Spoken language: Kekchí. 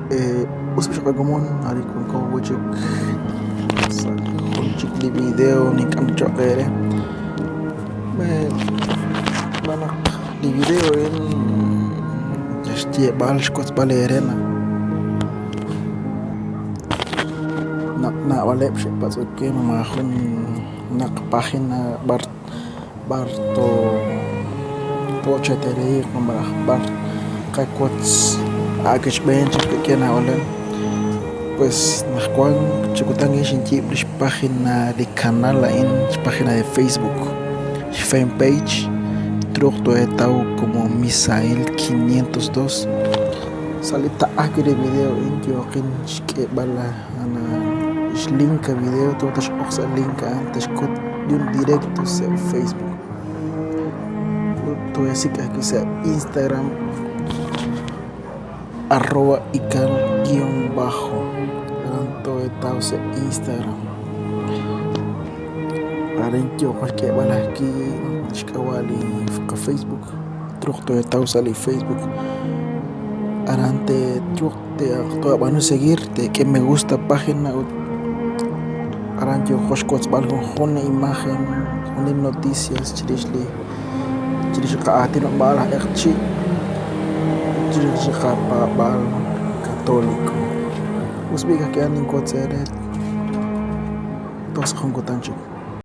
Us b'i qakomon arin wanko wi' chik sa' jun chik li video nink'am cho'q eere. Xb'aan naq li video a'in xyeeb'al xwotzb'al eere naq naab'aleb' xe'patz'ok we ma maajun naq página b'ar b'ar toochetereeq malaj b'ar qawotz aakechb'een chi xk'e naab'aleb'. Pues anaqwan chi kutan a'in xinyiib' li xpágina li canal a'in xpágina de Facebook xfanpage truuq too'eetaw como Misael 502 sa' li taq'a wi' li video a'in yooqin xk'eeb'al xlink a video truuq tex'oq sa' link a'an texkut directo sa' Facebook ut too'eesik' ajwi' sa' Instagram arroba ical guion bajo aran too'eetaw sa' Instagram arin yooqo xk'eeb'al ajwi' xk'ab'a' li qafacebook truuq too'eetaw sa' li Facebook aran truuq toob'aanu seguir teek'e me gusta página ut aran yooqo xwotzb'al jun li imagen jun li noticias chirix li chirix li qaatinob'aal aj q'eqchi' chirix li qapaab'aal católico. Us b'i' ka'ajwi' a'an ninwotz eere toj sa' jun kutan chik.